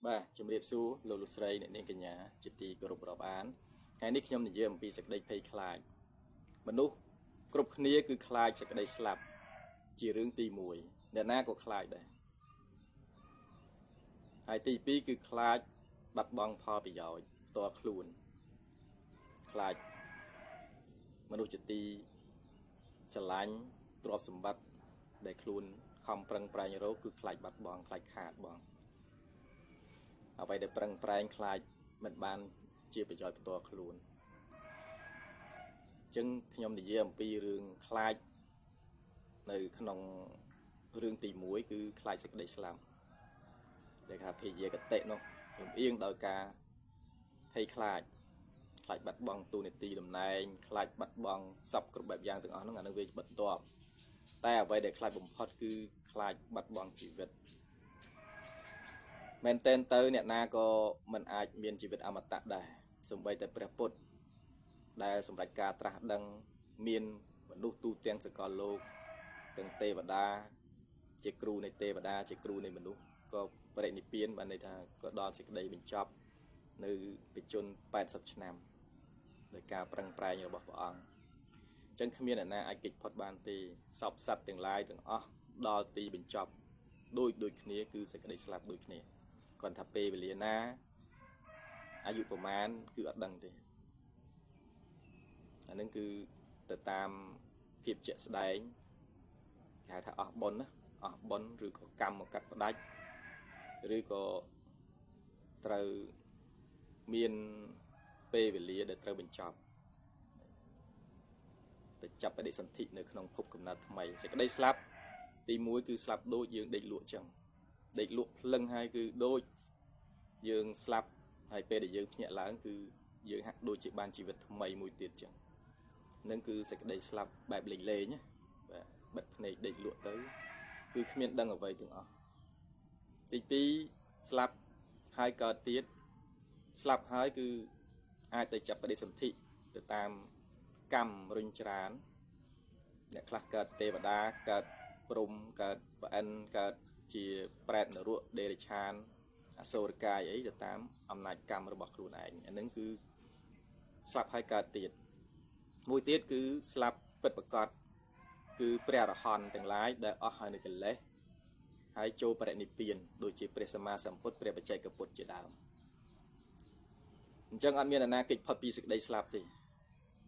បាទជំរាបសួរលោកលោកស្រីអ្នកនាងកញ្ញាជាទីគោរពរាប់អានថ្ងៃនេះខ្ញុំនិយាយអំពីសេចក្តីភ័យខ្លាចមនុស្សគ្រប់គ្នាគឺខ្លាចសេចក្តីស្លាប់ជារឿងទី1អ្នកណាក៏ខ្លាចដែរហើយទី2គឺខ្លាចបាត់បង់ផលប្រយោជន៍ផ្ទាល់ខ្លួនខ្លាចមនុស្សជាទីស្រឡាញ់ទ្រព្យសម្បត្តិដែលខ្លួនខំប្រឹងប្រែងរកគឺខ្លាចបាត់បង់ខ្លាចខាតបង់អ្វីដែលប្រឹងប្រែងខ្លាចមិនបានជាប្រយោជន៍ផ្ទាល់ខ្លួនអញ្ចឹងខ្ញុំនិយាយអំពីរឿងខ្លាចនៅក្នុងរឿងទី1គឺខ្លាចសេចក្តីស្លាប់ដែលថាភេយាគតិនោះលំអៀងដោយការភ័យខ្លាចខ្លាចបាត់បង់តួនាទីតំណែងខ្លាចបាត់បង់សពគ្រប់បែបយ៉ាងទាំងអស់ហ្នឹងអានឹងវាបន្ទាប់តែអ្វីដែលខ្លាចបំផុតគឺខ្លាចបាត់បង់ជីវិតមែនទែនទៅអ្នកណាក៏មិនអាចមានជីវិតអមតៈដែរសូម្បីតែព្រះពុទ្ធដែលសម្រេចការត្រាស់ដឹងមានមនុស្សទូទាំងសកលលោកទាំងទេវតាជាគ្រូនៃទេវតាជាគ្រូនៃមនុស្សក៏បរិនិព្វានបានន័យថាក៏ដល់សេចក្តីបញ្ចប់នៅបច្ចុប្បន្ន80ឆ្នាំដោយការប្រឹងប្រែងរបស់ព្រះអង្គអញ្ចឹងគ្មានអ្នកណាអាចគេចផុតបានទេសពសត្វទាំងឡាយទាំងអស់ដល់ទីបញ្ចប់ដូចគ្នាគឺសេចក្តីស្លាប់ដូចគ្នាគាត់ថាពេលវេលាណាអាយុប្រមាណគឺអត់ដឹងទេអានឹងគឺទៅតាមភាពជាក់ស្ដែងគេហៅថាអស់បុណ្យណាអស់បុណ្យឬក៏កម្មមកកាត់ផ្ដាច់ឬក៏ត្រូវមានពេលវេលាដែលត្រូវបញ្ចប់ទៅចាប់បដិសន្ធិនៅក្នុងភពកំណើតថ្មីសេចក្តីស្លាប់ទី1គឺស្លាប់ដូចយើងដេកលក់ចឹងដេកលក់ភ្លឹងហើយគឺដូចយើងស្លាប់ហើយពេលដែលយើងភ្ញាក់ឡើងគឺយើងហាក់ដូចជាបានជីវិតថ្មីមួយទៀតចឹងនឹងគឺសេចក្តីស្លាប់បែបលេងលេងណាបាទបិទភ្នែកដេកលក់ទៅគឺគ្មានដឹងអ្វីទាំងអស់ទី2ស្លាប់ហើយកើតទៀតស្លាប់ហើយគឺអាចទៅចាប់បដិសន្ធិទៅតាមកម្មរុញច្រានអ្នកខ្លះកើតទេវតាកើតព្រហ្មកើតប្អិនកើតជាប្រែតនរកដេរឆានអសុរកាយអីទៅតាមអំណាចកម្មរបស់ខ្លួនឯងអានឹងគឺស្លាប់ហើយកើតទៀតមួយទៀតគឺស្លាប់ពិតប្រាកដគឺព្រះអរហន្តទាំងឡាយដែលអស់ហើយនៅកិលេសហើយចូលបរិនិព្វានដូចជាព្រះសម្មាសម្ពុទ្ធព្រះបច្ចេកពុទ្ធជាដើមអញ្ចឹងអត់មានអ្នកណាគេចផុតពីសេចក្តីស្លាប់ទេ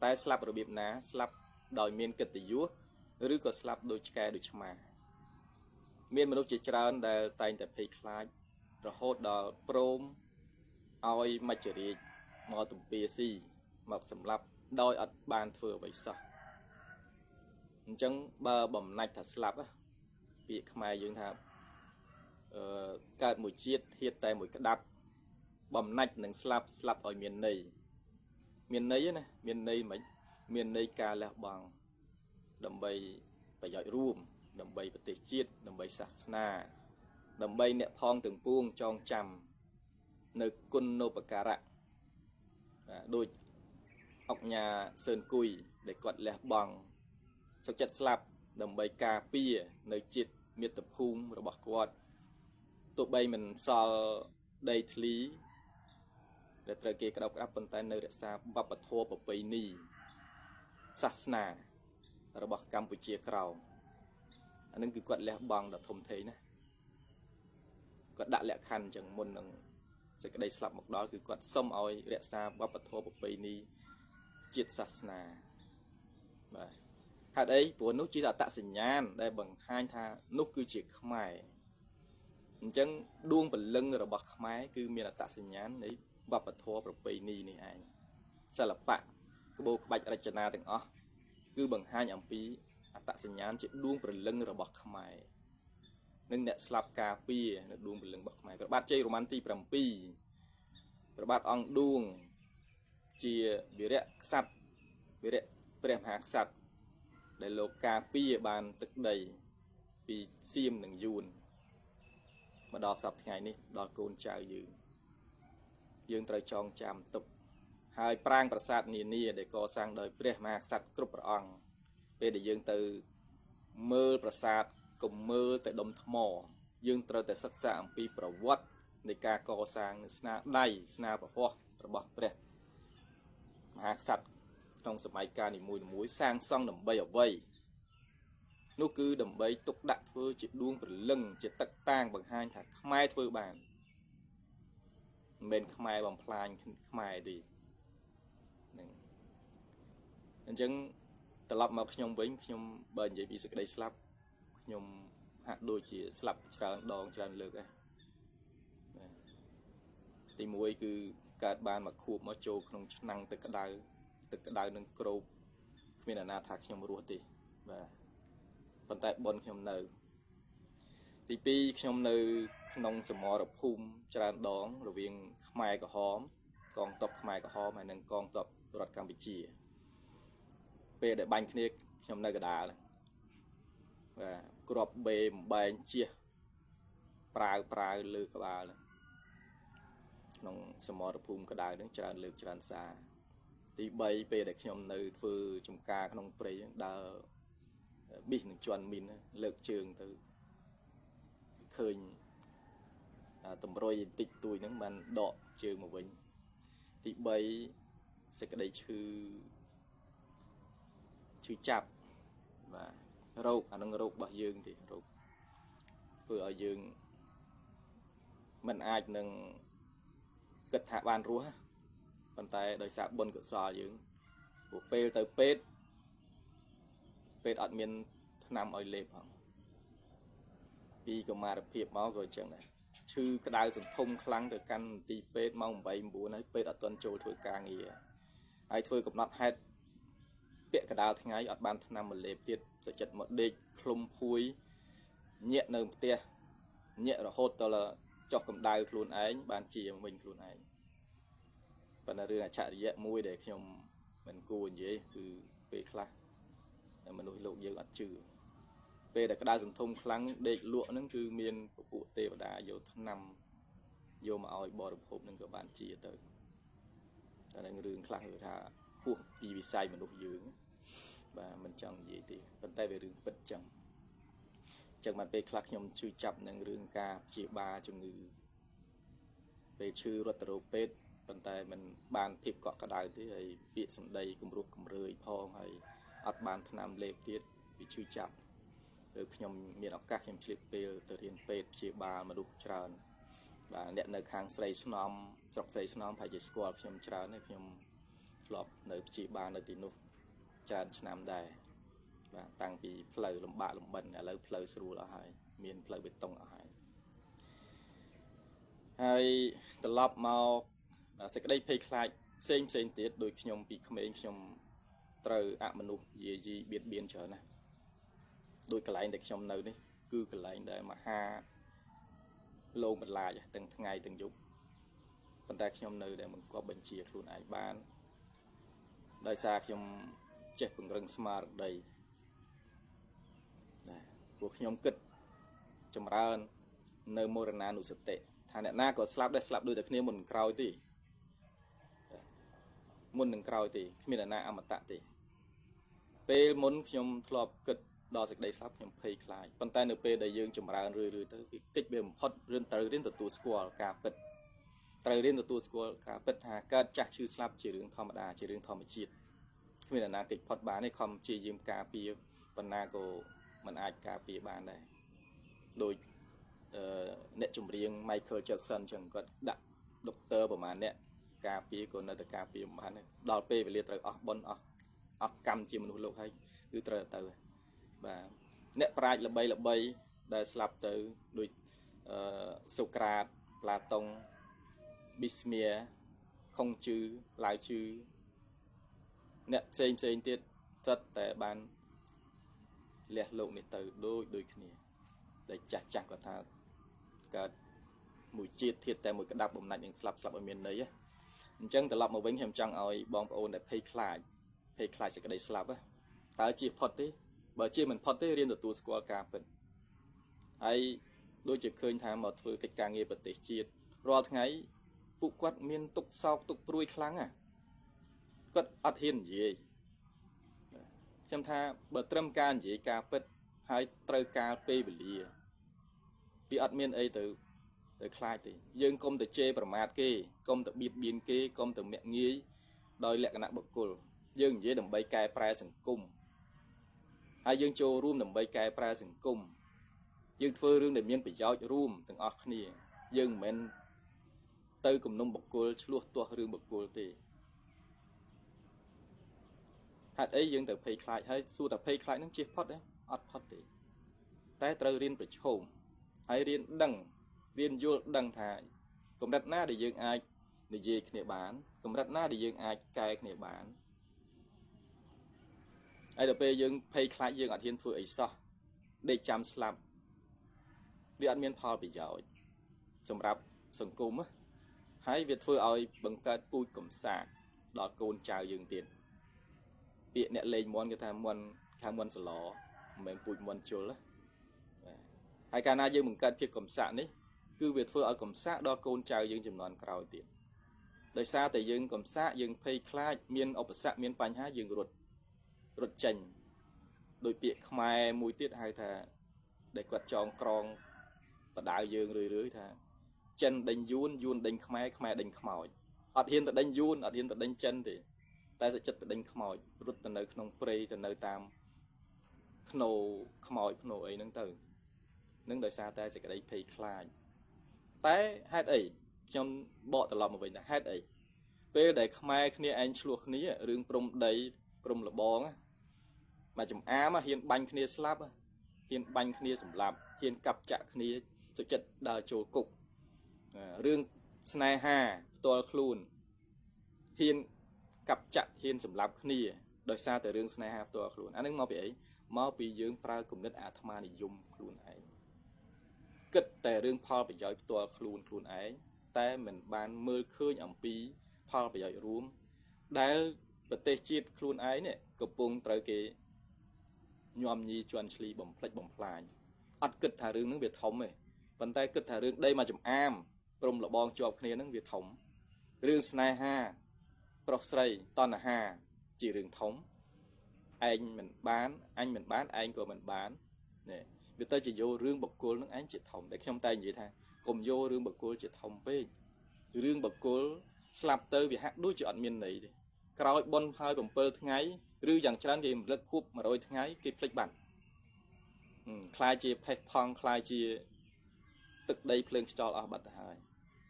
តែស្លាប់របៀបណាស្លាប់ដោយមានកិត្តិយសឬក៏ស្លាប់ដូចឆ្កែដូចឆ្មាមានមនុស្សជាច្រើនដែលតែងតែភ័យខ្លាចរហូតដល់ព្រមឲ្យមច្ចរាជមកទំពាស៊ីមកសម្លាប់ដោយអត់បានធ្វើអ្វីសោះអញ្ចឹងបើបំណាច់ថាស្លាប់ពាក្យខ្មែរយើងថាកើតមួយជាតិធាតតែមួយក្តាប់បំណាច់នឹងស្លាប់ស្លាប់ឲ្យមានន័យមានន័យណាមានន័យមិនមានន័យការលះបង់ដើម្បីប្រយោជន៍រួមដើម្បីប្រទេសជាតិដើម្បីសាសនាដើម្បីអ្នកផងទាំងពួងចងចាំនៅគុណូបការៈដូចអុកញ៉ាសឿនគុយដែលគាត់លះបង់សុខចិត្តស្លាប់ដើម្បីការពារនៅជាតិមាតុភូមិរបស់គាត់ទោះបីមិនសល់ដីធ្លីដែលត្រូវគេក្តោបក្តាប់ប៉ុន្តែនៅរក្សាវប្បធម៌ប្រពៃណីសាសនារបស់កម្ពុជាក្រោមអានឹងគឺគាត់លះបង់ដ៏ធំធេងណាគាត់ដាក់លក្ខខណ្ឌអញ្ចឹងមុននឹងសេចក្តីស្លាប់មកដល់គឺគាត់សុំឲ្យរក្សាវប្បធម៌ប្រពៃណីជាតិសាសនាបាទហេតុអីព្រោះនោះជាអត្តសញ្ញាណដែលបង្ហាញថានោះគឺជាខ្មែរអញ្ចឹងដួងព្រលឹងរបស់ខ្មែរគឺមានអត្តសញ្ញាណនៃវប្បធម៌ប្រពៃណីនេះឯងសិល្បៈក្បូរក្បាច់រចនាទាំងអស់គឺបង្ហាញអំពីអត្តសញ្ញាណជាដួងព្រលឹងរបស់ខ្មែរនិងអ្នកស្លាប់ការពារនៅដួងព្រលឹងរបស់ខ្មែរព្រះបាទជ័យរម័នទី7ព្រះបាទអង្គឌួងជាវីរៈក្សត្រវីរៈព្រះមហាក្សត្រដែលលោកការពារបានទឹកដីពីសៀមនិងយួនមកដល់សប្តាហ៍ថ្ងៃនេះដល់កូនចៅយើងត្រូវចងចាំទុកហើយប្រាង្គប្រាសាទនានាដែលកសាងដោយព្រះមហាក្សត្រគ្រប់ព្រះអង្គពេលដែលយើងទៅមើលប្រាសាទកុំមើលតែដុំថ្មយើងត្រូវតែសិក្សាអំពីប្រវត្តិ នៃការកសាងស្នាដៃស្នាព្រះហស្ថរបស់ព្រះមហាក្សត្រក្នុងសម័យកាលនីមួយៗសាងសង់ដើម្បីអ្វីនោះគឺដើម្បីទុកដាក់ធ្វើជាដួងព្រលឹងជាទឹកតាងបង្ហាញថាខ្មែរធ្វើបានមិនមែនខ្មែរបំផ្លាញខ្មែរទេហ្នឹងអញ្ចឹងត្រឡប់មកខ្ញុំវិញខ្ញុំបើនិយាយពីសេចក្តីស្លាប់ខ្ញុំហាក់ដូចជាស្លាប់ច្រើនដងច្រើនលើកដែរទី1គឺកើតបានមួយខួបមកចូលក្នុងឆ្នាំងទឹកក្តៅទឹកក្តៅនឹងក្រូបគ្មានអាណាថាខ្ញុំរស់ទេបាទប៉ុន្តែបុណ្យខ្ញុំនៅទី2ខ្ញុំនៅក្នុងសមរភូមិច្រើនដងរវាងខ្មែរក្រហមកងទ័ពខ្មែរក្រហមហើយនិងកងទ័ពរដ្ឋកម្ពុជាពេលដែលបាញ់គ្នាខ្ញុំនៅកណ្ដាលបាទគ្រាប់បេបំបែងជះប្រាវលើក្បាលក្នុងសមរភូមិក្តៅនឹងច្រើនលើកច្រើនសារទី3ពេលដែលខ្ញុំនៅធ្វើចំការក្នុងព្រៃដើរប៊ីសនឹងជន់មីនលើកជើងទៅឃើញតម្រុយតិចតួចហ្នឹងបានដកជើងមកវិញទី3សេចក្តីឈឺចាប់បាទរោគអានឹងរោគរបស់យើងទេរោគធ្វើឲ្យយើងមិនអាចនឹងគិតថាបានរស់ប៉ុន្តែដោយសារបុណ្យកុសលយើងព្រោះពេលទៅពេទ្យពេទ្យអត់មានថ្នាំឲ្យលេបផងពីកុមារភាពមកក៏អញ្ចឹងដែរឈឺក្តៅសន្ធំខ្លាំងទៅកាន់មន្ទីរពេទ្យម៉ោង8 9ហើយពេទ្យអត់ទាន់ចូលធ្វើការងារហើយធ្វើកំណត់ហេតុពាក់កណ្ដាលថ្ងៃអត់បានថ្នាំមកលេបទៀតសុចិត្តមកដេកឃ្លុំភួយញាក់នៅផ្ទះញាក់រហូតដល់ចុះកម្ដៅខ្លួនឯងបានជាវិញខ្លួនឯងប៉ុន្តែរឿងអច្ឆរិយៈមួយដែលខ្ញុំមិនគួរនិយាយគឺពេលខ្លះមនុស្សលោកយើងអត់ជឿពេលដែលក្តៅសន្ធំខ្លាំងដេកលក់ហ្នឹងគឺមានពពួកទេវតាយកថ្នាំយកមកឲ្យបរិភោគហ្នឹងក៏បានជាទៅតែនឹងរឿងខ្លះគឺថាហួសពីវិស័យមនុស្សយើងបាទមិនចង់និយាយទេប៉ុន្តែវារឿងពិតចឹងចឹងបានពេលខ្លះខ្ញុំជឿចាប់នឹងរឿងការព្យាបាលជំងឺពេលឈឺរត់ទៅរោគពេទ្យប៉ុន្តែมันបានភាពកក់ក្ដៅទេហើយពាក្យសម្ដីគំរោះគំរើយផងហើយអត់បានថ្នាំលេបទៀតវាឈឺចាប់គឺខ្ញុំមានឱកាសខ្ញុំឆ្លៀតពេលទៅរៀនពេទ្យព្យាបាលមនុស្សច្រើនបាទអ្នកនៅខាងស្រីស្នំស្រុកស្រីស្នំប្រហែលជាស្គាល់ខ្ញុំច្រើនហើយខ្ញុំធ្លាប់នៅព្យាបាលនៅទីនោះច្រើនឆ្នាំដែរបាទតាំងពីផ្លូវលំបាកលំបិនឥឡូវផ្លូវស្រួលអស់ហើយមានផ្លូវបេតុងអស់ហើយហើយត្រឡប់មកសេចក្តីភ័យខ្លាចផ្សេងផ្សេងទៀតដោយខ្ញុំពីក្មេងខ្ញុំត្រូវអមនុស្សយាយីបៀតបៀនច្រើនណាស់ដោយកន្លែងដែលខ្ញុំនៅនេះគឺកន្លែងដែលមហាលោបន្លាចទាំងថ្ងៃទាំងយប់ប៉ុន្តែខ្ញុំនៅដែលបង្គាប់បញ្ជាខ្លួនឯងបានដោយសារខ្ញុំចេះពង្រឹងស្មារតីណាព្រោះខ្ញុំគិតចម្រើននៅមរណានុសតិថាអ្នកណាក៏ស្លាប់ដែរស្លាប់ដូចតែគ្នាមុនក្រោយទេមុននឹងក្រោយទេគ្មានអ្នកណាអមតៈទេពេលមុនខ្ញុំធ្លាប់គិតដល់សេចក្តីស្លាប់ខ្ញុំភ័យខ្លាចប៉ុន្តែនៅពេលដែលយើងចម្រើនរឿយៗទៅវាកិច្ចវាបំផុតរឿងត្រូវរៀនទទួលស្គាល់ការពិតត្រូវរៀនទទួលស្គាល់ការពិតថាកើតចាស់ឈឺស្លាប់ជារឿងធម្មតាជារឿងធម្មជាតិគ្មានអ្នកណាគេចផុតបានទេខំព្យាយាមការពារប៉ុណ្ណាក៏មិនអាចការពារបានដែរដូចអ្នកចម្រៀង Michael Jackson ចឹងគាត់ដាក់ដុកទ័រប្រហែលអ្នកការពារក៏នៅតែការពារមិនបានដល់ពេលវេលាត្រូវអស់បុណ្យអស់កម្មជាមនុស្សលោកហើយគឺត្រូវទៅបាទអ្នកប្រាជ្ញល្បីៗដែលស្លាប់ទៅដូចសូក្រាតប្លាតុងប៊ីស្មៀខុងជឺឡាវជឺអ្នកផ្សេងផ្សេងទៀតសិតតែបានលះលោកនេះទៅដូចគ្នាដែលចាស់ចាស់គាត់ថាកើតមួយជាតិធាតុតែមួយក្តាប់បំណាច់នឹងស្លាប់ឲ្យមានន័យអញ្ចឹងត្រឡប់មកវិញខ្ញុំចង់ឲ្យបងប្អូនដែលភ័យខ្លាចសេចក្តីស្លាប់តើជាផុតទេបើជាមិនផុតទេរៀនទទួលស្គាល់ការពិតហើយដូចជាឃើញថាមកធ្វើកិច្ចការងារប្រទេសជាតិរាល់ថ្ងៃពួកគាត់មានទុកសោកទុកព្រួយខ្លាំងណាគាត់អត់ហ៊ាននិយាយខ្ញុំថាបើត្រឹមការនិយាយការពិតហើយត្រូវការពេលវេលាវាអត់មានអីទៅ ទៅខ្លាចទេយើងកុំទៅជេរប្រមាថគេកុំទៅបៀតបៀនគេកុំទៅមាក់ងាយដោយលក្ខណៈបុគ្គលយើងនិយាយដើម្បីកែប្រែសង្គមហើយយើងចូលរួមដើម្បីកែប្រែសង្គមយើងធ្វើរឿងដែលមានប្រយោជន៍រួមទាំងអស់គ្នាយើងមិនមែនទៅគំនុំបុគ្គលឆ្លោះទាស់រឿងបុគ្គលទេហេតុអីយើងទៅភ័យខ្លាចហើយសួរតែភ័យខ្លាចនឹងជៀសផុតទេអត់ផុតទេតែត្រូវរៀនប្រឈមហើយរៀនដឹងរៀនយល់ដឹងថាកម្រិតណាដែលយើងអាចនិយាយគ្នាបានកម្រិតណាដែលយើងអាចកែគ្នាបានហើយដល់ពេលយើងភ័យខ្លាចយើងអត់ហ៊ានធ្វើអីសោះដេកចាំស្លាប់វាអត់មានផលប្រយោជន៍សម្រាប់សង្គមហើយវាធ្វើឲ្យបង្កើតពូជកំសាកដល់កូនចៅយើងទៀតពាក្យអ្នកលេងមន់គេថាមន់ខាងមន់សឡមិនមែនពូជមន់ជុលណាហើយកាលណាយើងបង្កើតភាពកំសាកនេះគឺវាធ្វើឲ្យកំសាកដល់កូនចៅយើងចំនួនក្រោយទៀតដោយសារតែយើងកំសាកយើងភ័យខ្លាចមានឧបសគ្គមានបញ្ហាយើងរត់ចេញដោយពាក្យខ្មែរមួយទៀតហៅថាដែលគាត់ចងក្រងបដៅយើងរឿយៗថាចិនដេញយួនយួនដេញខ្មែរខ្មែរដេញខ្មោចអត់ហ៊ានទៅដេញយួនអត់ហ៊ានទៅដេញចិនទេតែសុចិត្តទៅដេញខ្មោចរត់ទៅនៅក្នុងព្រៃទៅនៅតាមភ្នោខ្មោចភ្នោអីហ្នឹងទៅនឹងដោយសារតែសេចក្តីភ័យខ្លាចតែហេតុអីខ្ញុំបកត្រឡប់មកវិញថាហេតុអីពេលដែលខ្មែរគ្នាឯងឆ្លោះគ្នារឿងព្រំដីព្រំលបងមកចំអាមហ៊ានបាញ់គ្នាស្លាប់ហ៊ានបាញ់គ្នាសម្លាប់ហ៊ានកាប់ចាក់គ្នាសុចិត្តដើរចូលគុករឿងស្នេហាផ្ទាល់ខ្លួនហ៊ានកាប់ចាក់ហ៊ានសម្លាប់គ្នាដោយសារតែរឿងស្នេហាផ្ទាល់ខ្លួនអានឹងមកពីអីមកពីយើងប្រើគំនិតអាត្មានិយមខ្លួនឯងគិតតែរឿងផលប្រយោជន៍ផ្ទាល់ខ្លួនខ្លួនឯងតែមិនបានមើលឃើញអំពីផលប្រយោជន៍រួមដែលប្រទេសជាតិខ្លួនឯងនេះកំពុងត្រូវគេញោមញីជន់ឈ្លីបំផ្លិចបំផ្លាញអត់គិតថារឿងហ្នឹងវាធំទេប៉ុន្តែគិតថារឿងដីមកចំអាមព្រំលបងជាប់គ្នាហ្នឹងវាធំរឿងស្នេហាប្រុសស្រីតណ្ហាជារឿងធំឯងមិនបានអញមិនបានឯងក៏មិនបាននេះវាទៅជាយករឿងបុគ្គលនឹងឯងជាធំតែខ្ញុំតែនិយាយថាកុំយករឿងបុគ្គលជាធំពេករឿងបុគ្គលស្លាប់ទៅវាហាក់ដូចជាអត់មានន័យទេក្រោយបុណ្យហើយ7ថ្ងៃឬយ៉ាងច្រើនគេរំលឹកខួប100ថ្ងៃគេភ្លេចបាត់ខ្លាចជាផេះផង់ខ្លាចជាទឹកដីភ្លើងខ្យល់អស់បាត់ទៅហើយ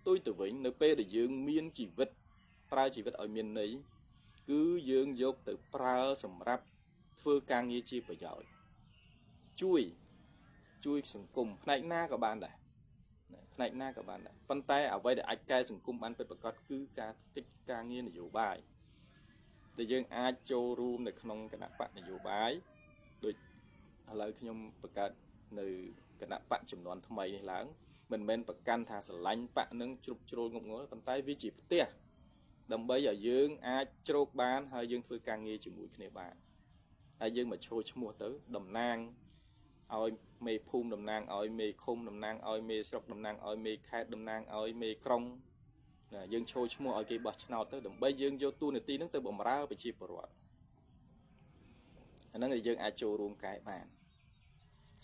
ទុយទៅវិញនៅពេលដែលយើងមានជីវិតប្រើជីវិតឲ្យមានន័យគឺយើងយកទៅប្រើសម្រាប់ធ្វើការងារជាប្រយោជន៍ជួយសង្គមផ្នែកណាក៏បានដែរផ្នែកណាក៏បានដែរប៉ុន្តែអ្វីដែលអាចកែសង្គមបានពិតប្រាកដគឺការកិច្ចការងារនយោបាយដែលយើងអាចចូលរួមនៅក្នុងគណៈបកនយោបាយដូចឥឡូវខ្ញុំបង្កើតនៅគណៈបកចំនួនថ្មីនេះឡើងមិនមែនប្រកាន់ថាស្រឡាញ់បកនឹងជ្រុបជ្រុលងប់ងល់ប៉ុន្តែវាជាផ្ទះដើម្បីឲ្យយើងអាចជ្រោកបានហើយយើងធ្វើការងារជាមួយគ្នាបានហើយយើងមកឈោឈ្មោះទៅតំណាងឲ្យមេភូមិតំណាងឲ្យមេឃុំតំណាងឲ្យមេស្រុកតំណាងឲ្យមេខេត្តតំណាងឲ្យមេក្រុងណាយើងឈោឈ្មោះឲ្យគេបោះឆ្នោតទៅដើម្បីយើងយកតួនាទីនឹងទៅបម្រើប្រជាពលរដ្ឋអាហ្នឹងដែលយើងអាចចូលរួមកែបាន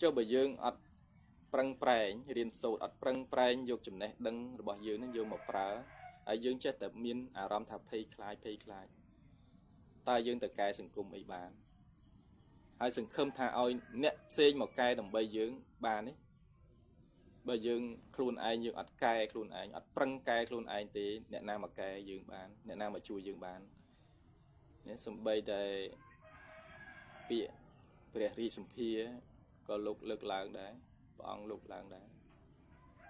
ចុះបើយើងអត់ប្រឹងប្រែងរៀនសូត្រអត់ប្រឹងប្រែងយកចំណេះដឹងរបស់យើងនឹងយកមកប្រើហើយយើងចេះតែមានអារម្មណ៍ថាភ័យខ្លាចភ័យខ្លាចតើយើងទៅកែសង្គមអីបានហើយសង្ឃឹមថាឲ្យអ្នកផ្សេងមកកែដើម្បីយើងបានទេបើយើងខ្លួនឯងយើងអត់កែខ្លួនឯងអត់ប្រឹងកែខ្លួនឯងទេអ្នកណាមកកែយើងបានអ្នកណាមកជួយយើងបាននេះសំបីតែពាក្យព្រះរាជសម្ភារក៏លោកលើកឡើងដែរព្រះអង្គលោកឡើងដែរ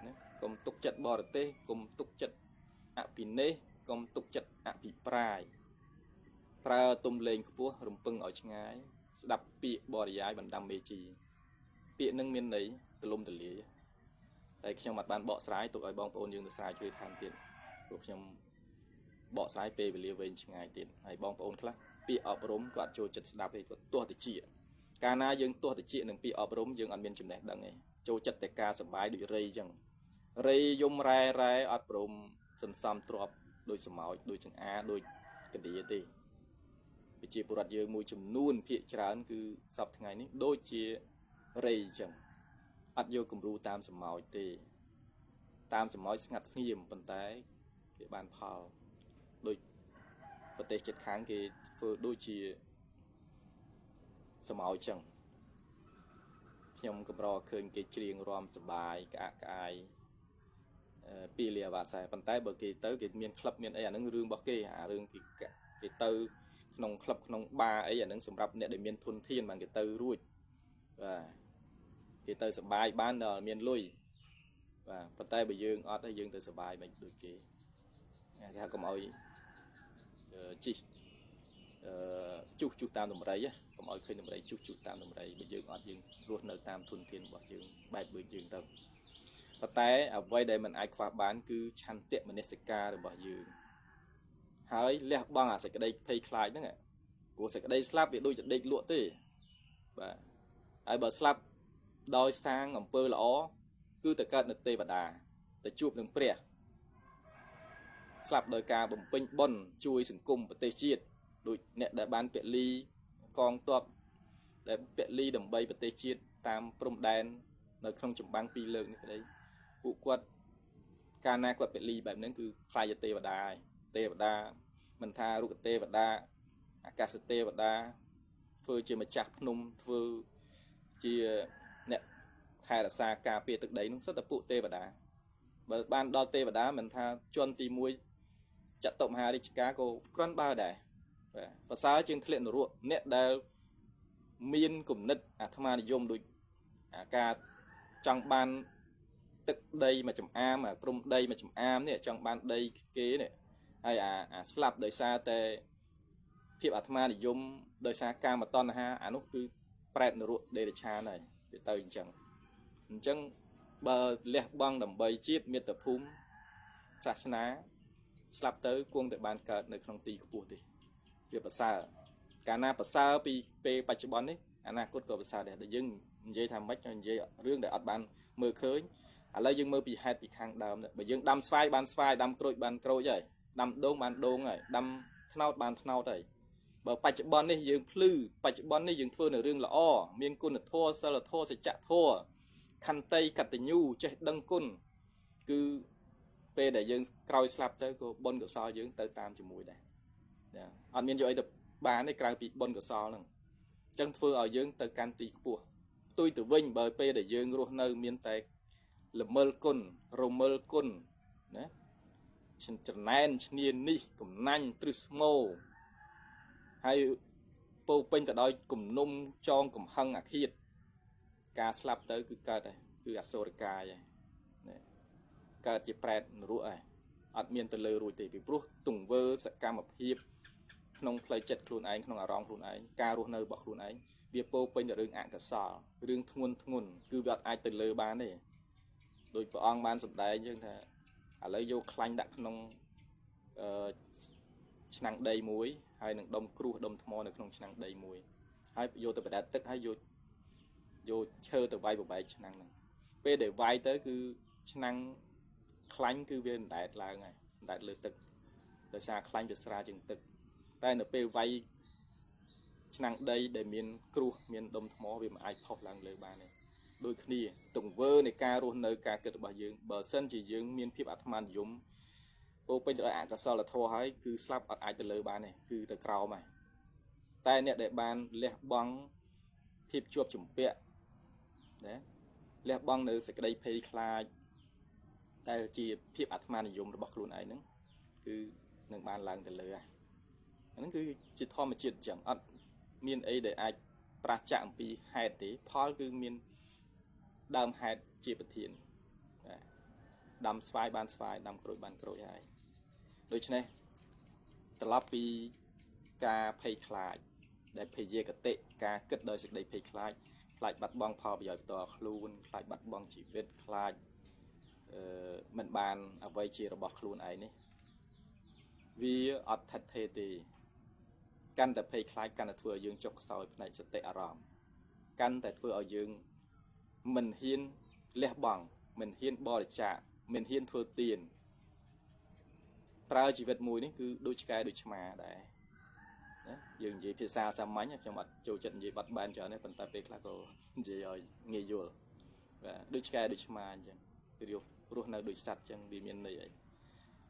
ណាកុំទុកចិត្តបរទេសកុំទុកចិត្តអភិនេសកុំទុកចិត្តអភិប្រាយប្រើទំលេងខ្ពស់រំពឹងឲ្យឆ្ងាយស្ដាប់ពាក្យបរិយាយបណ្ដាំមេជីពាក្យនឹងមានន័យទលំទលាយតែខ្ញុំអត់បានបកស្រាយទុកឲ្យបងប្អូនយើងទៅស្រាវជ្រាវថែមទៀតព្រោះខ្ញុំបកស្រាយពេលវេលាវែងឆ្ងាយទៀតហើយបងប្អូនខ្លះពាក្យអប់រំក៏អត់ចូលចិត្តស្ដាប់ទេគាត់ទាស់តិចកាលណាយើងទាស់តិចនឹងពាក្យអប់រំយើងអត់មានចំណេះដឹងទេចូលចិត្តតែការសប្បាយដូចរៃអញ្ចឹងរៃយំរ៉ែរ៉ែអត់ព្រមសន្សំទ្រព្យដូចសម្ោចដូចចង្អាដូចកណ្ដៀទេប្រជាពលរដ្ឋយើងមួយចំនួនភាគច្រើនគឺសប្តាហ៍ថ្ងៃនេះដូចជារៃអញ្ចឹងអត់យកគំរូតាមសម្ោចទេ តាមសម្ោចស្ងាត់ស្ងៀមប៉ុន្តែគេបានផលដូចប្រទេសជិតខាងគេធ្វើដូចជាសម្ោចចឹងខ្ញុំកម្រឃើញគេច្រៀងរាំសប្បាយក្អាកក្អាយពីលាវ៉ាសែប៉ុន្តែបើគេទៅគេមានក្លឹបមានអីអានឹងរឿងរបស់គេអារឿងគេទៅក្នុងក្លឹបក្នុងបារអីអានឹងសម្រាប់អ្នកដែលមានធនធានបានគេទៅរួចបាទគេទៅសប្បាយបានដល់មានលុយបាទប៉ុន្តែបើយើងអត់ទេយើងទៅសប្បាយមិនដូចគេគេថាកុំឲ្យជីកជុះតាមដំរីកុំឲ្យឃើញដំរីជុះតាមដំរីបើយើងអត់យើងរស់នៅតាមធនធានរបស់យើងបែបដូចយើងទៅប៉ុន្តែអ្វីដែលមិនអាចខ្វះបានគឺឆន្ទៈមនសិការរបស់យើងហើយលះបង់អាសេចក្តីភ័យខ្លាចហ្នឹងព្រោះសេចក្តីស្លាប់វាដូចជាដេកលក់ទេបាទហើយបើស្លាប់ដោយសាងអំពើល្អគឺទៅកើតនៅទេវតាទៅជួបនឹងព្រះស្លាប់ដោយការបំពេញបុណ្យជួយសង្គមប្រទេសជាតិដូចអ្នកដែលបានពលីកងទ័ពដែលពលីដើម្បីប្រទេសជាតិតាមព្រំដែននៅក្នុងចម្បាំងពីរលើកនេះក្តីពួកគាត់កាលណាគាត់ពលីបែបហ្នឹងគឺខ្លាចជាទេវតាហើយទេវតាមិនថារុក្ខទេវតាអាកាសទេវតាធ្វើជាម្ចាស់ភ្នំធ្វើជាអ្នកថែរក្សាការពារទឹកដីនោះសុទ្ធតែពួកទេវតាបើបានដល់ទេវតាមិនថាជាន់ទី1ចតុមហារាជការក៏គ្រាន់បើដែរបាទប្រសើរជាងធ្លាក់នរកអ្នកដែលមានគំនិតអាត្មានិយមដូចអាការចង់បានទឹកដីមកចំអាមព្រំដីមកចំអាមនេះចង់បានដីគេនេះហើយអាស្លាប់ដោយសារតែភាពអាត្មានិយមដោយសារកាមតណ្ហាអានោះគឺប្រែតនរកដេរឆានហើយវាទៅអញ្ចឹងបើលះបង់ដើម្បីជាតិមាតុភូមិសាសនាស្លាប់ទៅគង់តែបានកើតនៅក្នុងទីខ្ពស់ទេវាប្រសើរកាលណាប្រសើរពីពេលបច្ចុប្បន្ននេះអនាគតក៏ប្រសើរដែរដែលយើងនិយាយថាម៉េចនិយាយរឿងដែលអត់បានមើលឃើញឥឡូវយើងមើលពីហេតុពីខាងដើមបើយើងដាំស្វាយបានស្វាយដាំក្រូចបានក្រូចហើយដាំដូងបានដូងហើយដាំត្នោតបានត្នោតហើយបើបច្ចុប្បន្ននេះយើងភ្លឺបច្ចុប្បន្ននេះយើងធ្វើនៅរឿងល្អមានគុណធម៌សិលធម៌សច្ចធម៌ខន្តីកតញ្ញូចេះដឹងគុណគឺពេលដែលយើងក្រោយស្លាប់ទៅក៏បុណ្យកុសលយើងទៅតាមជាមួយដែរអត់មានយកអីទៅបានទេក្រៅពីបុណ្យកុសលហ្នឹងអញ្ចឹងធ្វើឲ្យយើងទៅកាន់ទីខ្ពស់ផ្ទុយទៅវិញបើពេលដែលយើងរស់នៅមានតែល្មិលគុណរមិលគុណណាចំណែនឈ្នានេះកំណាញ់ទ្រឹស្មោហើយពោពេញទៅដោយគំនុំចងកំហឹងអាឃាតការស្លាប់ទៅគឺកើតហើយគឺអសុរកាយហើយកើតជាប្រែតនរកហើយអត់មានទៅលើរួចទេពីព្រោះទង្វើសកម្មភាពក្នុងផ្លូវចិត្តខ្លួនឯងក្នុងអារម្មណ៍ខ្លួនឯងការរស់នៅរបស់ខ្លួនឯងវាពោពេញទៅរឿងអកុសលរឿងធ្ងន់ធ្ងរគឺវាអត់អាចទៅលើបានទេដោយព្រះអង្គបានសម្ដែងយើងថាឥឡូវយកខ្លាញ់ដាក់ក្នុងឆ្នាំងដីមួយហើយនឹងដុំគ្រោះដុំថ្មនៅក្នុងឆ្នាំងដីមួយហើយយកទៅបដែតទឹកហើយយកឈើទៅវាយបបែកឆ្នាំងហ្នឹងពេលដែលវាយទៅគឺឆ្នាំងខ្លាញ់គឺវាអណ្ដែតឡើងហើយអណ្ដែតលើទឹកដោយសារខ្លាញ់វាស្រាលជាងទឹកតែនៅពេលវាយឆ្នាំងដីដែលមានគ្រោះមានដុំថ្មវាមិនអាចផុសឡើងលើបានទេដូចគ្នាទង្វើនៃការរស់នៅការគិតរបស់យើងបើសិនជាយើងមានភាពអាត្មានិយមពោពេញទៅដោយអកុសលធម៌ហើយគឺស្លាប់អត់អាចទៅលើបានទេគឺទៅក្រោមហើយតែអ្នកដែលបានលះបង់ភាពជាប់ជំពាក់ណាលះបង់នៅសេចក្តីភ័យខ្លាចដែលជាភាពអាត្មានិយមរបស់ខ្លួនឯងហ្នឹងគឺនឹងបានឡើងទៅលើហើយអាហ្នឹងគឺជាធម្មជាតិអញ្ចឹងអត់មានអីដែលអាចប្រាសចាកអំពីហេតុទេផលគឺមានដើមហេតុជាប្រធានបាទដាំស្វាយបានស្វាយដាំក្រូចបានក្រូចហើយដូច្នេះត្រឡប់ពីការភ័យខ្លាចដែលភយាគតិការគិតដោយសេចក្តីភ័យខ្លាចខ្លាចបាត់បង់ផលប្រយោជន៍ផ្ទាល់ខ្លួនខ្លាចបាត់បង់ជីវិតខ្លាចមិនបានអ្វីជារបស់ខ្លួនឯងនេះវាអត់ថិតថេរទេកាន់តែភ័យខ្លាចកាន់តែធ្វើឲ្យយើងចុះខ្សោយផ្នែកសតិអារម្មណ៍កាន់តែធ្វើឲ្យយើងមិនហ៊ានលះបង់មិនហ៊ានបរិច្ចាគមិនហ៊ានធ្វើទានប្រើជីវិតមួយនេះគឺដូចឆ្កែដូចឆ្មាដែរណាយើងនិយាយភាសាសាមញ្ញខ្ញុំអត់ចូលចិត្តនិយាយបាត់បែនច្រើនទេប៉ុន្តែពេលខ្លះក៏និយាយឲ្យងាយយល់បាទដូចឆ្កែដូចឆ្មាអញ្ចឹង រស់នៅដូចសត្វចឹងវាមានន័យអី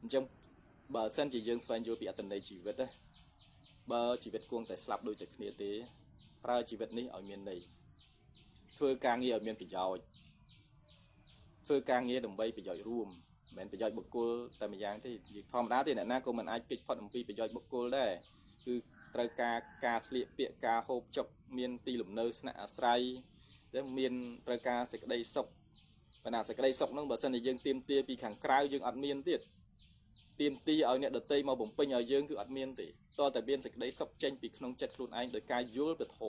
អញ្ចឹងបើសិនជាយើងស្វែងយល់ពីអត្ថន័យជីវិតណាបើជីវិតគង់តែស្លាប់ដូចតែគ្នាទេប្រើជីវិតនេះឲ្យមានន័យធ្វើការងារឲ្យមានប្រយោជន៍ធ្វើការងារដើម្បីប្រយោជន៍រួមមិនមែនប្រយោជន៍បុគ្គលតែម្យ៉ាងទេធម្មតាទេអ្នកណាក៏មិនអាចគេចផុតអំពីប្រយោជន៍បុគ្គលដែរគឺត្រូវការការស្លៀកពាក់ការហូបចុកមានទីលំនៅស្នាក់អាស្រ័យតែមានត្រូវការសេចក្តីសុខបណ្ណាសេចក្តីសុខហ្នឹងបើសិនជាយើងទាមទារពីខាងក្រៅយើងអត់មានទៀតទាមទារឲ្យអ្នកដទៃមកបំពេញឲ្យយើងគឺអត់មានទេតើតែមានសេចក្តីសុខចេញពីក្នុងចិត្តខ្លួនឯងដោយការយល់ពធ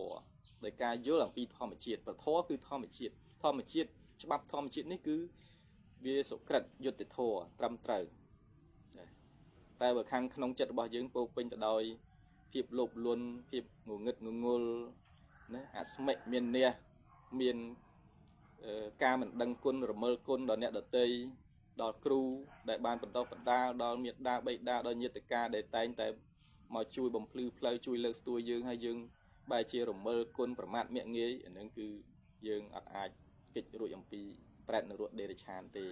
ដោយការយល់អំពីធម្មជាតិពធគឺធម្មជាតិធម្មជាតិច្បាប់ធម្មជាតិនេះគឺវាសុក្រិតយុត្តិធម៌ត្រឹមត្រូវតែបើខាងក្នុងចិត្តរបស់យើងពោពេញទៅដោយភាពលោភលន់ភាពងងឹតងងល់ណាអស្មិមានះមានការមិនដឹងគុណរមិលគុណដល់អ្នកដទៃដល់គ្រូដែលបានបន្តបណ្ដាលដល់មេដាបៃតាដល់ញាតិកាដែលតែងតែមកជួយបំភ្លឺផ្លូវជួយលើកស្ទួយយើងហើយយើងបែរជារមិលគុណប្រមាថមាក់ងាយអានឹងគឺយើងអត់អាចគេចរួចអំពីប្រែតនរកដេរឆានទេ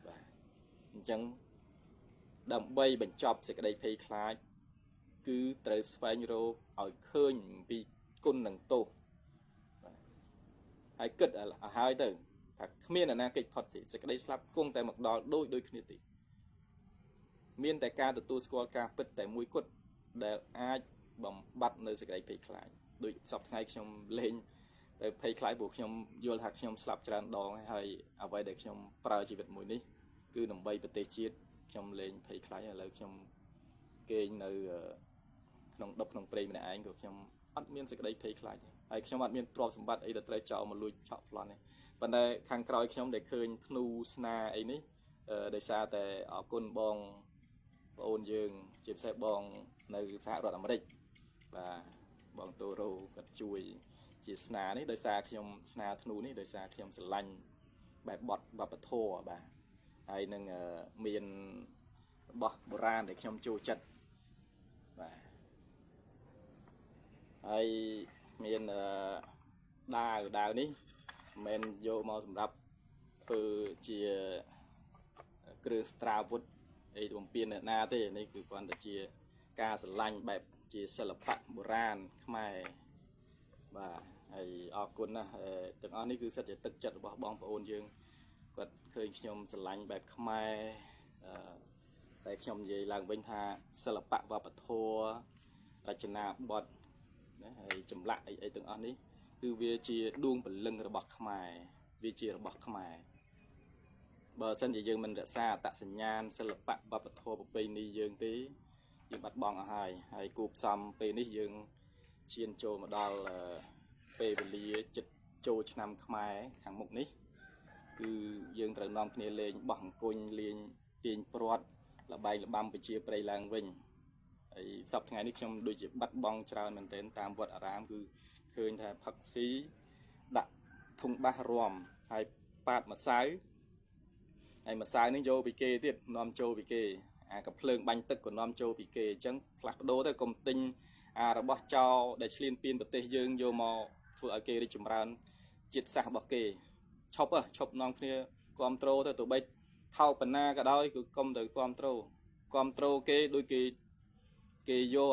បាទអញ្ចឹងដើម្បីបញ្ចប់សេចក្តីភ័យខ្លាចគឺត្រូវស្វែងរកឲ្យឃើញអំពីគុណនិងទោសបាទហើយគិតឲ្យហើយទៅថាគ្មានអ្នកណាគេចផុតទេសេចក្តីស្លាប់គង់តែមកដល់ដូចគ្នាទេមានតែការទទួលស្គាល់ការពិតតែមួយគត់ដែលអាចបំបត្តិនៅសេចក្តីភ័យខ្លាចដូចសប្តាហ៍ថ្ងៃខ្ញុំលេងទៅភ័យខ្លាចព្រោះខ្ញុំយល់ថាខ្ញុំស្លាប់ច្រើនដងហើយអ្វីដែលខ្ញុំប្រើជីវិតមួយនេះគឺដើម្បីប្រទេសជាតិខ្ញុំលេងភ័យខ្លាចឥឡូវខ្ញុំគេងនៅក្នុងដប់ក្នុងព្រៃម្នាក់ឯងក៏ខ្ញុំអត់មានសេចក្តីភ័យខ្លាចទេហើយខ្ញុំអត់មានទ្រព្យសម្បត្តិអីដែលត្រូវចោលមកលួចឆក់ប្លន់ទេប៉ុន្តែខាងក្រោយខ្ញុំដែលឃើញធ្នូស្នាអីនេះដោយសារតែអរគុណបងប្អូនយើងជាពិសេសបងនៅសហរដ្ឋអាមេរិកបាទបងតូរ៉ូគាត់ជួយជាស្នានេះដោយសារខ្ញុំស្នាធ្នូនេះដោយសារខ្ញុំស្រឡាញ់បែបបទវប្បធម៌បាទហើយនឹងមានរបស់បុរាណដែលខ្ញុំចូលចិត្តបាទហើយមានដាវនេះមិនមែនយកមកសម្រាប់ធ្វើជាគ្រឿងស្ត្រាវុធអីបំពេញអ្នកណាទេនេះគឺគ្រាន់តែជាការស្រឡាញ់បែបជាសិល្បៈបុរាណខ្មែរបាទហើយអរគុណណាស់ទាំងអស់នេះគឺសិតជាទឹកចិត្តរបស់បងប្អូនយើងគាត់ឃើញខ្ញុំស្រឡាញ់បែបខ្មែរតែខ្ញុំនិយាយឡើងវិញថាសិល្បៈវប្បធម៌រចនាបថណាហើយចម្លាក់អីទាំងអស់នេះគឺវាជាដួងព្រលឹងរបស់ខ្មែរវាជារបស់ខ្មែរបើសិនជាយើងមិនរក្សាអត្តសញ្ញាណសិល្បៈវប្បធម៌ប្រពៃណីយើងទេយើងបាត់បង់អស់ហើយហើយគូផ្សំពេលនេះយើងឈានចូលមកដល់ពេលវេលាចិត្តចូលឆ្នាំខ្មែរខាងមុខនេះគឺយើងត្រូវនាំគ្នាលេងបោះអង្គញ់លេងទាញព្រាត់លបែងលបាំប្រជាប្រិយឡើងវិញហើយសប្តាហ៍ថ្ងៃនេះខ្ញុំដូចជាបាត់បង់ច្រើនមែនទែនតាមវត្តអារាមគឺឃើញថាផឹកស៊ីដាក់ធុងបាសរំហើយប៉ាតម្សៅហើយម្សៅនេះយកពីគេទៀតនាំចូលពីគេអាកាភ្លើងបាញ់ទឹកក៏នាំចូលពីគេអញ្ចឹងផ្លាស់ប្ដូរទៅកុំទិញអារបស់ចោលដែលឈ្លានពានប្រទេសយើងយកមកធ្វើឲ្យគេរីកចម្រើនជាតិសាសន៍របស់គេឈប់នាំគ្នាគ្រប់ត្រូលទៅទោះបីថោកបណ្ណាក៏ដោយគឺកុំទៅគ្រប់ត្រូលគេដូចគេយក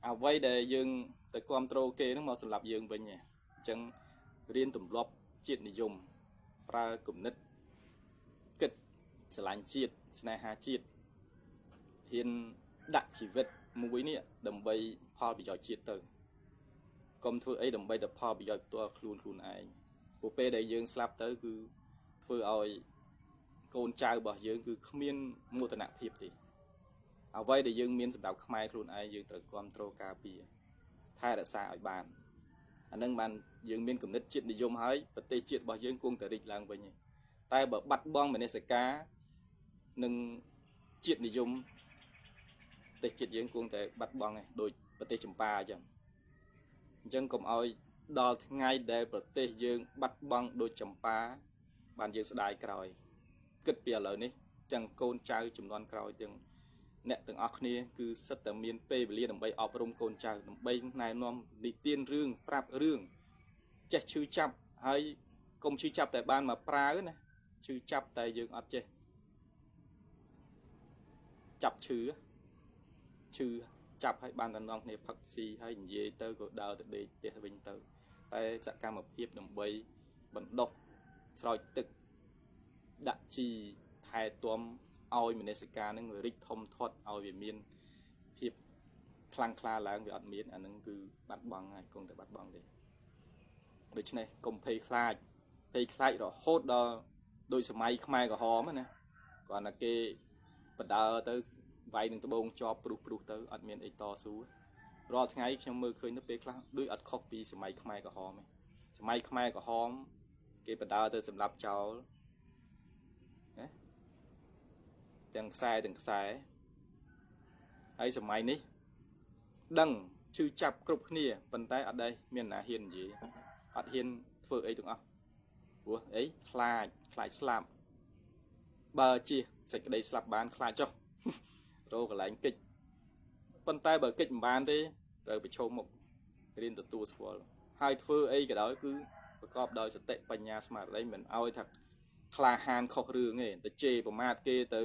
អ្វីដែលយើងទៅគ្រប់ត្រូលគេហ្នឹងមកសម្រាប់យើងវិញអញ្ចឹងរៀនទម្លាប់ជាតិនិយមប្រើគំនិតគិតស្រឡាញ់ជាតិស្នេហាជាតិហ៊ានដាក់ជីវិតមួយនេះដើម្បីផលប្រយោជន៍ជាតិទៅកុំធ្វើអីដើម្បីតែផលប្រយោជន៍ផ្ទាល់ខ្លួនឯងព្រោះពេលដែលយើងស្លាប់ទៅគឺធ្វើឲ្យកូនចៅរបស់យើងគឺគ្មានមោទនភាពទេអ្វីដែលយើងមានសម្រាប់ខ្មែរខ្លួនឯងយើងត្រូវគ្រប់គ្រងការពារថែរក្សាឲ្យបានអានឹងបានយើងមានគំនិតជាតិនិយមហើយប្រទេសជាតិរបស់យើងគង់តែរីកឡើងវិញតែបើបាត់បង់មនសិការនិងជាតិនិយមប្រទេសជាតិយើងគង់តែបាត់បង់ឯងដូចប្រទេសចម្ប៉ាអញ្ចឹងកុំឲ្យដល់ថ្ងៃដែលប្រទេសយើងបាត់បង់ដូចចម្ប៉ាបានយើងស្ដាយក្រោយគិតពីឥឡូវនេះទាំងកូនចៅចំនួនក្រោយទាំងអ្នកទាំងអស់គ្នាគឺសិតតែមានពេលវេលាដើម្បីអប់រំកូនចៅដើម្បីណែនាំនិទានរឿងប្រាប់រឿងចេះឈឺចាប់ហើយកុំឈឺចាប់តែបានមកប្រើណា ឈឺចាប់តែយើងអត់ចេះចាប់ឈឺឈឺចាប់ឲ្យបានតំណងគ្នាផឹកស៊ីហើយនិយាយទៅក៏ដើរទៅដេកផ្ទះវិញទៅតែសកម្មភាពដើម្បីបណ្ដុះស្រោចទឹកដាក់ជីថែទាំឲ្យមនសិការនឹងរីកធំធាត់ឲ្យវាមានភាពខ្លាំងក្លាឡើងវាអត់មានអានឹងគឺបាត់បង់ហើយគង់តែបាត់បង់ទេដូច្នេះកុំភ័យខ្លាចភ័យខ្លាចរហូតដល់ដោយសម័យខ្មែរក្រហមណាគ្រាន់តែគេបដើទៅវាយនឹងត្បូងជាប់ព្រុសព្រុសទៅអត់មានអីតស៊ូរាល់ថ្ងៃខ្ញុំមើលឃើញទៅពេលខ្លះដូចអត់ខុសពីសម័យខ្មែរក្រហមទេសម័យខ្មែរក្រហមគេបដើទៅសម្រាប់ចោលណាទាំងខ្សែទាំងខ្សែហើយសម័យនេះដឹងឈឺចាប់គ្រប់គ្នាប៉ុន្តែអត់ដែរមានណាហ៊ាននិយាយអត់ហ៊ានធ្វើអីទាំងអស់ព្រោះអីខ្លាចខ្លាចស្លាប់បើជាសេចក្តីស្លាប់បានខ្លាចចុះរកកន្លែងកិច្ចប៉ុន្តែបើកិច្ចមិនបានទេត្រូវប្រឈមមុខរៀនទទួលស្គាល់ហើយធ្វើអីក៏ដោយគឺប្រកបដោយសតិបញ្ញាស្មារតីមិនឲ្យថាក្លាហានខុសរឿងទេទៅជេរប្រមាថគេទៅ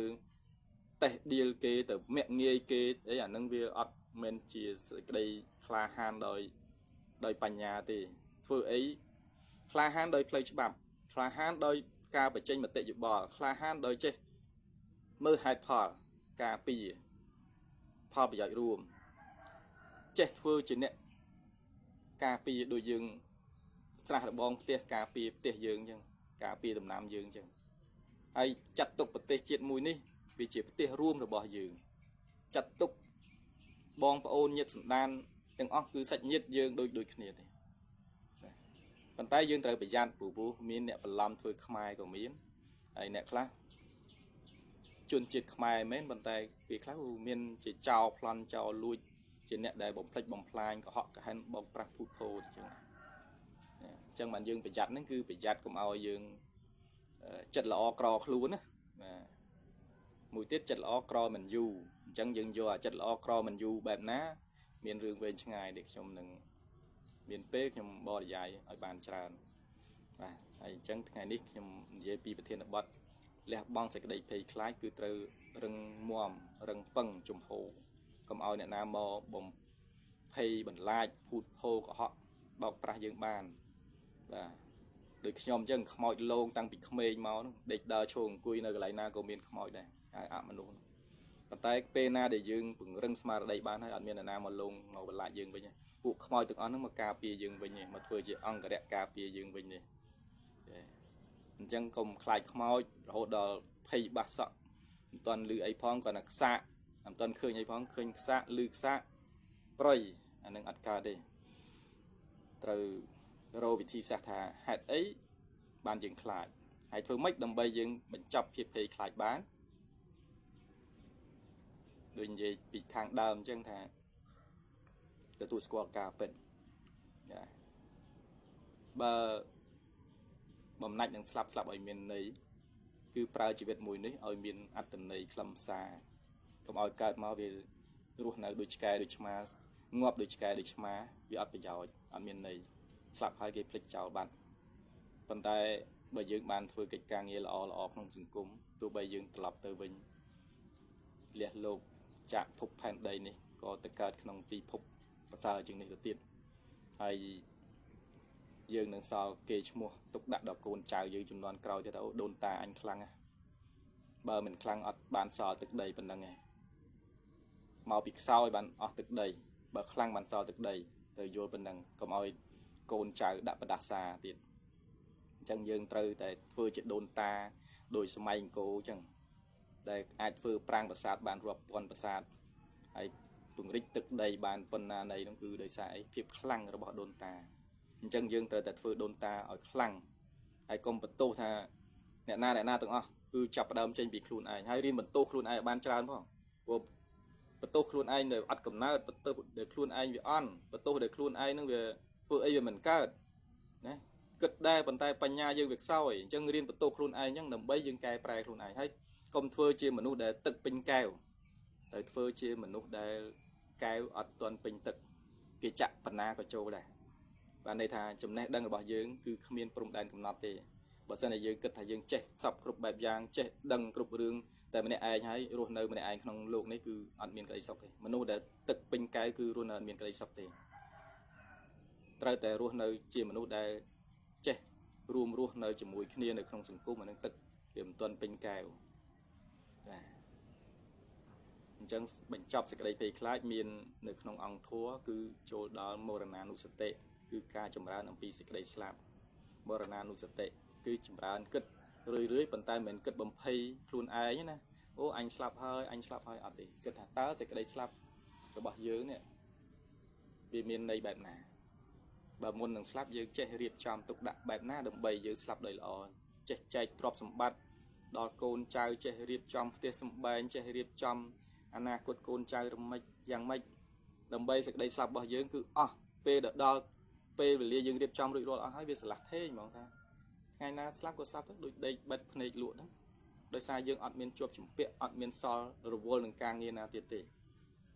តេះដៀលគេទៅមាក់ងាយគេអីអានឹងវាអត់មែនជាសេចក្តីក្លាហានដោយបញ្ញាទេធ្វើអីក្លាហានដោយផ្លូវច្បាប់ក្លាហានដោយការបញ្ចេញមតិយោបល់ក្លាហានដោយចេះមើលហេតុផលការពារផលប្រយោជន៍រួមចេះធ្វើជាអ្នកការពារដូចយើងស្រះរបងផ្ទះការពារផ្ទះយើងអញ្ចឹងការពារដំណាំយើងអញ្ចឹងហើយចាត់ទុកប្រទេសជាតិមួយនេះវាជាផ្ទះរួមរបស់យើងចាត់ទុកបងប្អូនញាតិសន្តានទាំងអស់គឺសាច់ញាតិយើងដូចគ្នាទេប៉ុន្តែយើងត្រូវប្រយ័ត្នព្រោះមានអ្នកបន្លំធ្វើខ្មែរក៏មានហើយអ្នកខ្លះជនជាតិខ្មែរមែនប៉ុន្តែពេលខ្លះមានជាចោលប្លន់ចោលលួចជាអ្នកដែលបំផ្លិចបំផ្លាញកុហកកហិនបោកប្រាស់ភូតភរអញ្ចឹងអញ្ចឹងបានយើងប្រយ័ត្នហ្នឹងគឺប្រយ័ត្នកុំឲ្យយើងចិត្តល្អក្រខ្លួនណាបាទមួយទៀតចិត្តល្អក្រមិនយូរអញ្ចឹងយើងយកអាចិត្តល្អក្រមិនយូរបែបណាមានរឿងវែងឆ្ងាយដែលខ្ញុំនឹងមានពេលខ្ញុំបរិយាយឲ្យបានច្រើនបាទហើយអញ្ចឹងថ្ងៃនេះខ្ញុំនិយាយពីប្រធានបទលះបង់សេចក្តីភ័យខ្លាចគឺត្រូវរឹងមាំរឹងប៉ឹងជំហរកុំឲ្យអ្នកណាមកបំភ័យបន្លាចភូតភរកុហកបោកប្រាស់យើងបានបាទដូចខ្ញុំអញ្ចឹងខ្មោចលងតាំងពីក្មេងមកហ្នឹងដេកដើរឈរអង្គុយនៅកន្លែងណាក៏មានខ្មោចដែរហើយអមនុស្សប៉ុន្តែពេលណាដែលយើងពង្រឹងស្មារតីបានហើយអត់មានអ្នកណាមកលងមកបន្លាចយើងវិញទេពួកខ្មោចទាំងអស់ហ្នឹងមកការពារយើងវិញទេមកធ្វើជាអង្គរៈការពារយើងវិញទេអញ្ចឹងកុំខ្លាចខ្មោចរហូតដល់ភ័យបាសសក់មិនទាន់លឺអីផងគាត់តែខ្សាកមិនទាន់ឃើញអីផងឃើញខ្សាកលឺខ្សាកប្រយអានឹងអត់កើតទេត្រូវរកវិធីសាស្ត្រថាហេតុអីបានយើងខ្លាចហើយធ្វើម៉េចដើម្បីយើងបញ្ចប់ភាពភ័យខ្លាចបានដូចនិយាយពីខាងដើមអញ្ចឹងថាទទួលស្គាល់ការពិតបើបំណាច់នឹងស្លាប់ស្លាប់ឲ្យមានន័យគឺប្រើជីវិតមួយនេះឲ្យមានអត្ថន័យខ្លឹមសារកុំឲ្យកើតមកវារស់នៅដូចឆ្កែដូចឆ្មាងាប់ដូចឆ្កែដូចឆ្មាវាអត់ប្រយោជន៍អត់មានន័យស្លាប់ហើយគេភ្លេចចោលបាត់ប៉ុន្តែបើយើងបានធ្វើកិច្ចការងារល្អល្អក្នុងសង្គមទោះបីយើងត្រឡប់ទៅវិញលះលោកចាក់ភពផែនដីនេះក៏ទៅកើតក្នុងទីភពប្រសើរជាងនេះទៅទៀតហើយយើងនឹងសល់គេឈ្មោះទុកដាក់ដល់កូនចៅយើងចំនួនក្រោយទៀតអូដូនតាអញខ្លាំងណាបើមិនខ្លាំងអត់បានសល់ទឹកដីប៉ុណ្ណឹងឯងមកពីខ្សោយបានអស់ទឹកដីបើខ្លាំងបានសល់ទឹកដីទៅយល់ប៉ុណ្ណឹងកុំឲ្យកូនចៅដាក់បដាសាទៀតអញ្ចឹងយើងត្រូវតែធ្វើជាដូនតាដោយសម័យអង្គរអញ្ចឹងដែលអាចធ្វើប្រាង្គប្រាសាទបានរាប់ពាន់ប្រាសាទហើយពង្រីកទឹកដីបានប៉ុណ្ណានៃនោះគឺដោយសារអីភាពខ្លាំងរបស់ដូនតាអញ្ចឹងយើងត្រូវតែធ្វើដូនតាឲ្យខ្លាំងហើយកុំបន្ទោសថាអ្នកណាអ្នកណាទាំងអស់គឺចាប់ផ្ដើមចេញពីខ្លួនឯងហើយរៀនបន្ទោសខ្លួនឯងឲ្យបានច្រើនផងព្រោះបន្ទោសខ្លួនឯងដែលអត់កំណើតបន្ទោសដែលខ្លួនឯងវាអន់បន្ទោសដែលខ្លួនឯងនឹងវាធ្វើអីវាមិនកើតណាគិតដែរប៉ុន្តែបញ្ញាយើងវាខ្សោយអញ្ចឹងរៀនបន្ទោសខ្លួនឯងអញ្ចឹងដើម្បីយើងកែប្រែខ្លួនឯងហើយកុំធ្វើជាមនុស្សដែលទឹកពេញកែវ ទៅធ្វើជាមនុស្សដែលកែវអត់ទាន់ពេញទឹកគេចាក់បណ្ណាក៏ចូលដែរបានន័យថាចំណេះដឹងរបស់យើងគឺគ្មានព្រំដែនកំណត់ទេ បើសិនជាយើងគិតថាយើងចេះសពគ្រប់បែបយ៉ាងចេះដឹងគ្រប់រឿងតែម្នាក់ឯងហើយរស់នៅម្នាក់ឯងក្នុងលោកនេះគឺអត់មានក្តីសុខទេមនុស្សដែលទឹកពេញកែវគឺរស់នៅអត់មានក្តីសុខទេត្រូវតែរស់នៅជាមនុស្សដែលចេះរួមរស់នៅជាមួយគ្នានៅក្នុងសង្គមអានឹងទឹកវាមិនទាន់ពេញកែវបាទអញ្ចឹងបញ្ចប់សេចក្តីភ័យខ្លាចមាននៅក្នុងអង្គធម៌គឺចូលដល់មរណានុសតិគឺការចម្រើនអំពីសេចក្តីស្លាប់មរណានុសតិគឺចម្រើនគិតរឿយរឿយប៉ុន្តែមិនមែនគិតបំភ័យខ្លួនឯងណាអូអញស្លាប់ហើយអញស្លាប់ហើយអត់ទេគិតថាតើសេចក្តីស្លាប់របស់យើងនេះវាមានន័យបែបណាបើមុននឹងស្លាប់យើងចេះរៀបចំទុកដាក់បែបណាដើម្បីយើងស្លាប់ដោយល្អចេះចែកទ្រព្យសម្បត្តិដល់កូនចៅចេះរៀបចំផ្ទះសម្បែងចេះរៀបចំអនាគតកូនចៅរមិចយ៉ាងម៉េចដើម្បីសេចក្តីស្លាប់របស់យើងគឺអស់ពេលដល់ពេលវេលាយើងរៀបចំរួចរាល់អស់ហើយវាស្រឡះថេងហ្មងថាថ្ងៃណាស្លាប់ក៏ស្លាប់ទៅដូចដេកបិទភ្នែកលក់ហ្នឹងដោយសារយើងអត់មានជាប់ជំពាក់អត់មានសល់រវល់នឹងការងារណាទៀតទេ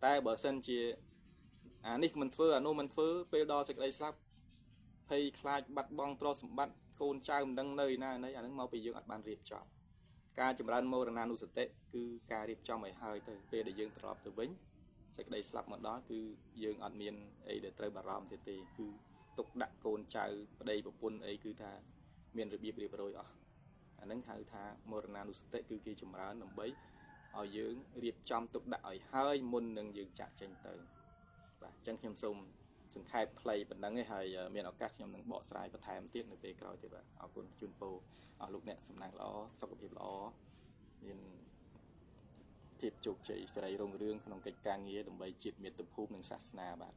តែបើសិនជាអានេះមិនធ្វើអានោះមិនធ្វើពេលដល់សេចក្តីស្លាប់ភ័យខ្លាចបាត់បង់ទ្រព្យសម្បត្តិកូនចៅមិនដឹងនៅណាណីអាហ្នឹងមកពីយើងអត់បានរៀបចំការចម្រើនមរណានុសតិគឺការរៀបចំឲ្យហើយទៅពេលដែលយើងត្រឡប់ទៅវិញសេចក្តីស្លាប់មកដល់គឺយើងអត់មានអីដែលត្រូវបារម្ភទៀតទេគឺទុកដាក់កូនចៅប្តីប្រពន្ធអីគឺថាមានរបៀបរៀបរយអស់អាហ្នឹងហៅថាមរណានុសតិគឺគេចម្រើនដើម្បីឲ្យយើងរៀបចំទុកដាក់ឲ្យហើយមុននឹងយើងចាក់ចេញទៅបាទអញ្ចឹងខ្ញុំសូមសង្ខេបខ្លីប៉ុណ្ណឹងឯងហើយមានឱកាសខ្ញុំនឹងបកស្រាយបន្ថែមទៀតនៅពេលក្រោយទៀតបាទអរគុណជូនពរអស់លោកអ្នកសំណាងល្អសុខភាពល្អមានភាពជោគជ័យសេរីរុងរឿងក្នុងកិច្ចការងារដើម្បីជាតិមាតុភូមិនិងសាសនាបាទ